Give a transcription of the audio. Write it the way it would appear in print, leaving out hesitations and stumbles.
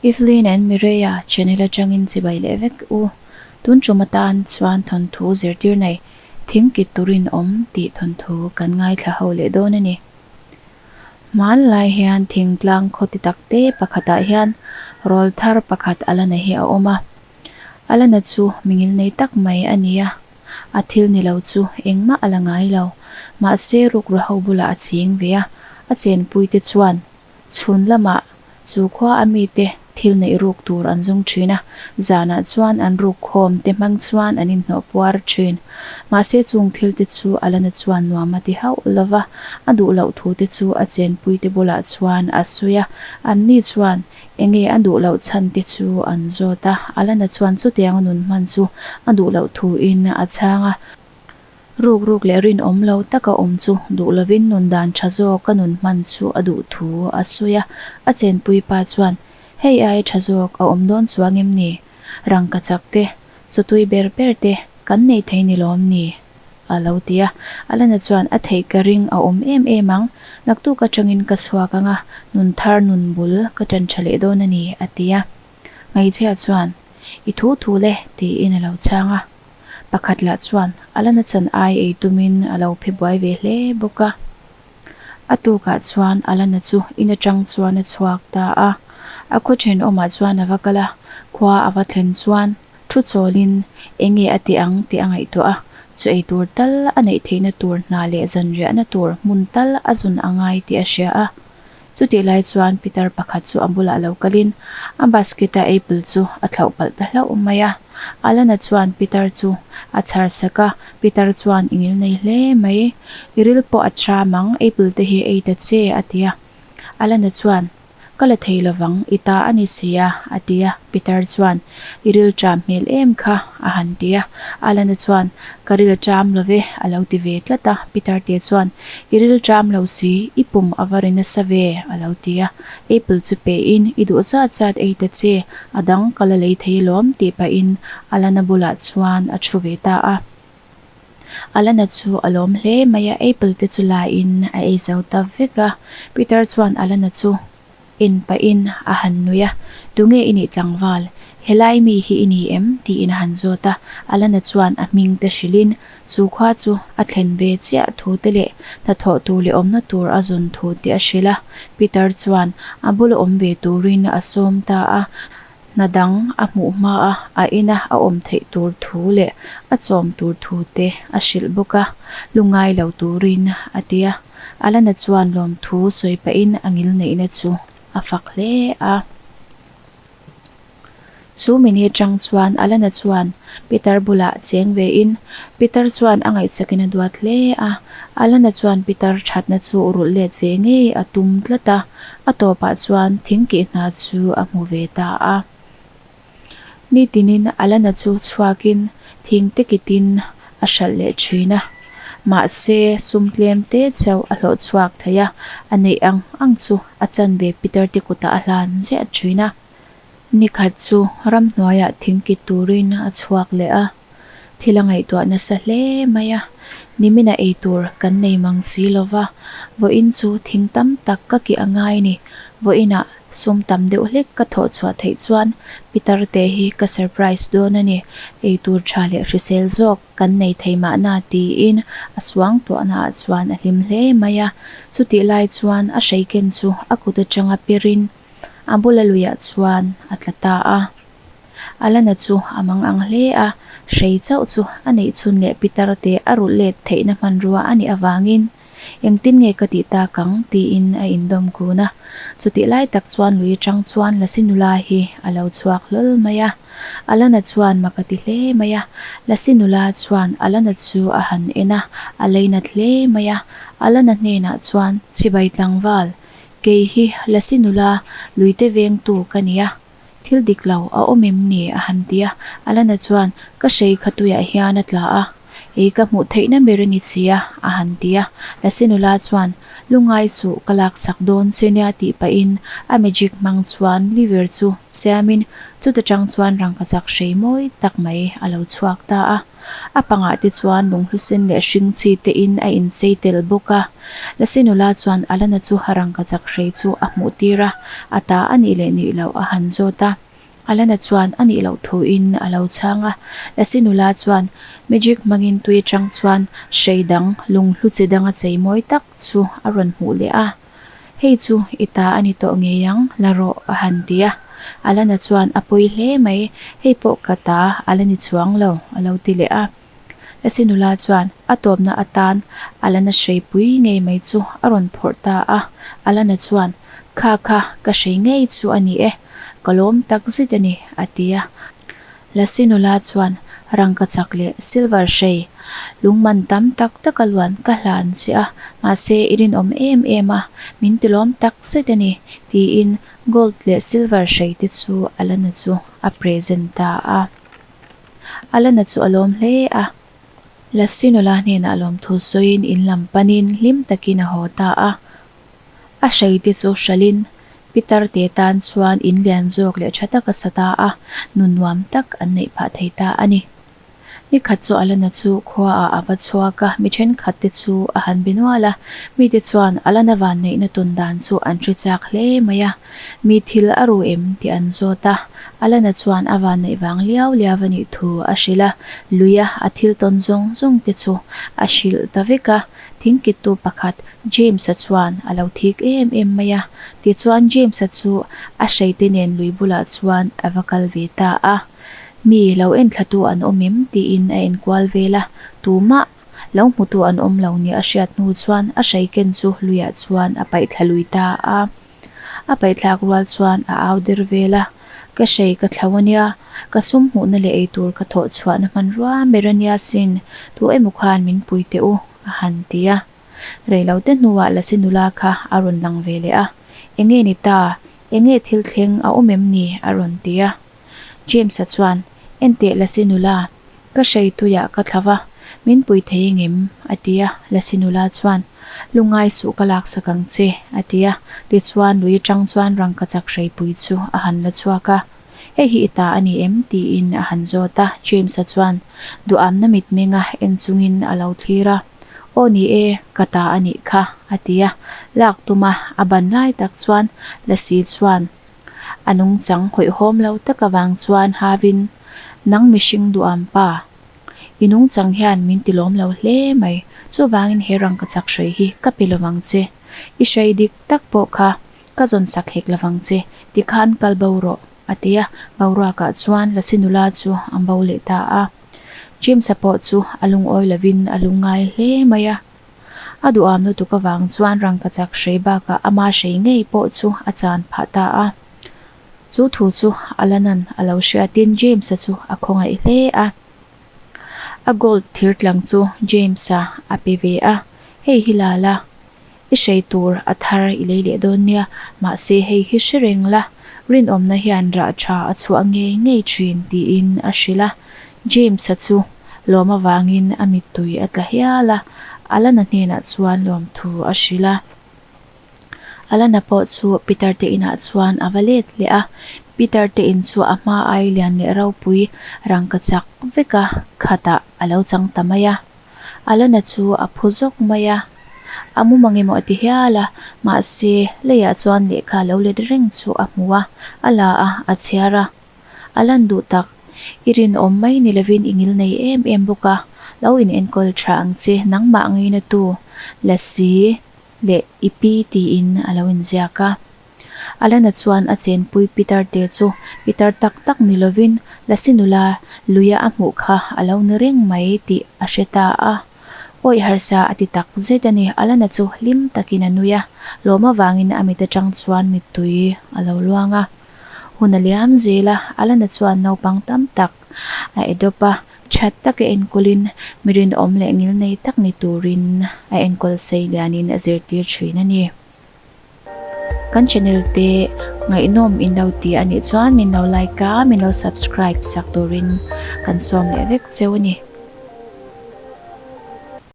Evelyn and Mireia channel atangin chibai leh vek u. Tun tum atan chuan thawnthu zirtir nei thing kit turin awm tih thawnthu kan ngaithla ho leh dawn a ni. Hmanlai hian thingtlang khaw ti tak te pakhatah hian rawl thar pakhat a la nei hi a awm a. A la na chu mingil nei tak mai a ni a, a thil ni lo chu engmah a la ngai lo. Mahse rukru ho bulah a cheng ve a, a chenpuite chuan Chhun lamah chu khua a mite thil neih ruk tur an zung thin a, zanah chuan an ruk khawm te hmang chuan an inhnawh puar thin. Mahse chung thil te chu Alana chuan nuam a ti hauh lo va, a duh loh thu te chu a chenpui te bulah chuan a sawi a, anni chuan enge a duh loh chhan te chu an zawt a, Alana chuan chutiang a nun hman chu a duh loh thu in a chhang a. Ruk ruk leh rinawm lo taka awm chu duh lovin nun dan tha zawk a nun hman chu a duh thu a sawi a, a chenpui pa chuan, Hei ai tha zawk a awm dawn chuang em ni? Rangkachak te, chawtui ber ber te kan nei thei ni lawm ni? a lo ti a. Alana chuan, A theih ka ring a awm em em ang, naktuk atangin ka chhuak ang a, nun thar nun bul ka tan tha leh dawn a ni, a ti a. Hmeichhia chuan, I thu thu le, tiin a lo chhang a. Pakhat lah chuan a la nachan ai ei tumin a lo phe buai ve hle bawk a. A tukah chuan Alana chu in atang chuan a chhuak ta a. A khaw thenawmah chuan a va kal a, khua a va thlen chuan thu chawlin eng nge a ti ang tih a ngaihtuah a, chu ei tur tal a neih theihna tur hna leh zanriahna tur hmun tal a zun a ngai tih a hria a. Chutih lai chuan Peter pakhat chu a bulah lo kalin a basket-a apple chu a thlauh palh ta hlauh mai a. Alana chuan Peter chu a chhar sak a, Peter chuan i ngil nei hle mai, i ril pawh a tram ang, apple te hi ei ta che a ti a. Alana chuan Ka la thei lovang, i ta a ni si a, a ti a. Peter chuan, I ril ṭam hmel em kha, a han ti a. Alana chuan, Ka ril ṭam lo ve, a lo ti ve tlat a. Peter te chuan, I ril ṭam lo si, i pum a va ri nasa ve, a lo ti a. Apple chu pein, I duh zat zat ei ta che, a dang ka la lei thei alawm, tih pahin Alana bulah chuan a ṭhu ve ta a. Alana chu a lawm hle mai a, apple te chu la in a ei zo ta vek a. Peter chuan Alana chu en pahin a han nui a, Tunge i nih tlangval? Helai mi hi i ni em? tiin a han zawt a. Alana chuan a hming te hrilhin chu khua chu a thlen ve chiah thu te leh hnathawh tur leh awmna tur a zawn thu te a hrilh a. Peter chuan a bula awm ve turin a sawm ta a. Hna dang a hmuh hma a, a ina a awm theih tur thu leh a chawm tur thu te a hrilh bawk a, lungngai lo turin a ti a. Alana chuan lawmthu sawi pahin a ngilneihna chu a fak hle a. Chu mini atang chuan Alana chuan Peter bulah cheng vein Peter chuan a ngaihsakin a duat hle a. Alana chuan Peter thatna chu rulh let ve ngei a tum tlat a. A tawpah chuan thingkih hna chu a hmu ve ta a. Nitinin Alana chu chhuakin thing te kitin a hralh leh thin a. Mahse, sum tlem te chauh a hlawh chhuak thei a, a neih ang ang chu a chanve Peter te kutah a hlan ziah thin a. Nikhat chu ramhnuaiah thingkit turin a chhuak leh a. Thil a ngaihtuah nasa hle mai a, nimina ei tur kan nei mang si lo va, vawiin chu thing tam tak ka kih a ngai ni, vawiinah sum tam deuh hlek ka thawh chhuah theih chuan Peter te hi ka surprise dawn a ni, ei tur tha leh hrisel zawk kan nei thei mahna tiin a suang tuahna ah chuan a hlim hle mai a, chutih lai chuan a hreiken chu a kut atanga perin a bula luiah chuan a tla ta a. Alana chu a mang ang hle a, hrei chauh chu a neih chhun leh pitar te a rulh let theihna hmanrua a nih avangin engtin nge ka tih tak ang tiin a indawm kun a. Chutih lai tak chuan lui atang chuan Lasi nula hi a lo chhuak hlawl mai a. Alana chuan mak a ti hle mai a. Lasi nula chuan Alana chu a han en a, a leinat hle mai a. Alana hnenah chuan, Chhibai tlangval, kei hi Lasi nula luite vengtu ka ni a. Thil dik lo a awm em ni? a han ti a. Alana chuan, Ka hrei kha tuiah hian a tla a. Ei ka hmuh theihna ber a ni si a, a han ti a. Lasi nula chuan, Lungngai suh, ka laksak dawn che nia tih pahin a magic hmang chuan liver chu siamin chuta tang chuan rangkachak hrei mawi tak mai a lo chhuak ta a. A pangah te chuan lunghlu sen leh hring chi te in a inchei tel bawk a. Lasi nula chuan Alana chu rangkachak hrei chu a hmuh tir a, a ta a nih leh nih loh a han zawt a. Alana chuan a nih loh thu in a lo chhang a. Lasi nula chuan magic hmangin tui atang chuan hrei dang lunghlu chi dang a chei mawi tak chu a rawn hmuh leh a. Hei chu i ta a ni tawh ngei ang, la rawh, a han ti a. Alana chuan a pawi hle mai, hei pawh ka ta a la ni chuang lo, a lo ti leh a. Lasi nula chuan a tawpna atan Alana hreipui ngei mai chu a rawn phawrh ta a. Alana chuan, Kha kha, ka hrei ngei chu a ni e, ka lawm tak zet a ni, a ti a. Lasi nula chuan rangkachak leh silver hrei lungman tam tak tak a luan ka hlan che a, mahse i rinawm em em a, min tilawm tak zet a ni, tiin gold leh silver hrei te chu Alana chu a present ta a. Alana chu a lawm hle a. Lasi nula hnenah lawmthu sawiin in lam panin hlim takin a haw ta a. A hreite chu hralhin Pitar te tan chuan in lian zawk leh tha taka sa ta a, nu nuam tak an neih phah thei ta a ni. Ni khat chu Alana chu khuaah a va chhuak a, mi thenkhat te chu a han be nual a. Mite chuan Alana vanneihna tawn dan chu an hre chak hle mai a, mi thil a ru em tih an zawt a. Alana chuan a vanneih vang liau liau a nih thu a hrilh a, luia a thil tawn zawng zawng te chu a hrilh ta vek a. Thingkittu pakhat James-a chuan a lo thik em em mai a, tichuan James-a chu a hreite nen lui bulah chuan a va kal ve ta a. Mi lo enthlatu an awm em tiin a enkual vel a, tumah lo hmutu an awm lo nia a hriat hnu chuan a hrei ken chu luiah chuan a paih thla lui ta a. A paih thlak rual chuan a au der vel a, Ka hrei ka thlo ania, ka sum hmuhna leh eitur ka thawh chhuahna hmanrua ber ania sin, tu emaw khan min pui teh u, a han ti a. Reilote hnuah Lasi nula kha a rawn lang ve leh a, Enge ni ta? Enge thil thleng a awm em ni? a rawn ti a. James-a chuan, Enteh Lasi nula, ka hrei tuiah ka thla va, min pui thei engem? a ti a. Lasi nula chuan, Lungngai suh ka laksak ang che, a ti a. Tichuan lui atang chuan rangkachak hreipui chu a han la chhuak a. Hei hi i ta a ni em? tiin a han zawt a. James-a chuan duhamna mitmenga en chungin a lo thlir a. Aw ni e, ka ta a nih kha, a ti a. Lak tuma a ban lai tak chuan Lasi chuan a nungchang hawihhawm lo tak avang chuan havin, Nang mihring duham pa, i nungchang hian min ti lawm lo hle mai. Chuvangin he rangkachak hrei hi ka pe lovang che. I hrei dik tak pawh kha Ka zawn sak hek lovang che, tikhan kal bo rawh, a ti a. Boruakah chuan Lasi nula chu a bo leh ta a. James-a pawh chu a lungawi lovin a lungngai hle mai a. A duham lutuk avang chuan rangkachak hrei bakah ama hrei ngei pawh chu a chan phah ta a. Chu thu chu Alana'n a lo hriatin James-a chu a khawngaih hle a. A gold thir tlang chu James-a a pe ve a, Hei hi la la, I hrei tur a thar i lei leh dawn nia, mahse hei hi hre reng la, rinawmna hian rah tha a chhuah ngei ngei thin tiin a hrilh a. James-a chu lawm avangin a mittui a tla hial a, Alana hnenah chuan lawmthu a hrilh a. Alana pawh chu Peter te inah chuan a va let leh a, Peter te in chu a hma ai lian leh ropui rangkachak veka khatah a lo chang ta mai a. Alana chu a phu zawk mai a, a mumang emaw a ti hial a, mahse leiah chuan lehkha lo let reng chu a hmu a, a la a, a chhiar a. A lan duh tak, i rinawm mai ni lovin i ngil nei em em bawk a, lo in enkawl tha ang che, nangmah ngaina tu, Lasi leh i pi tiin a lo inziak a. Alana chuan a chenpui Peter te chu Peter tak tak ni lovin Lasi nula luia a hmuh kha a lo ni reng mai tih a hre ta a. Awih harsa a ti tak zet a ni. Alana chu hlim takin a nui a, lawm avangin a mit atang chuan mittui a lo luang a. Hun a liam zel a, Alana chuan naupang tam tak a adopt a, that taka enkawlin mi rinawm leh ngilnei tak ni turin a enkawl sei lianin a zirtir thin a ni. Kan channel te ngaihnawm in lo ti a nih chuan min lo like a, min lo subscribe sak turin kan sawm leh vek cheu a ni.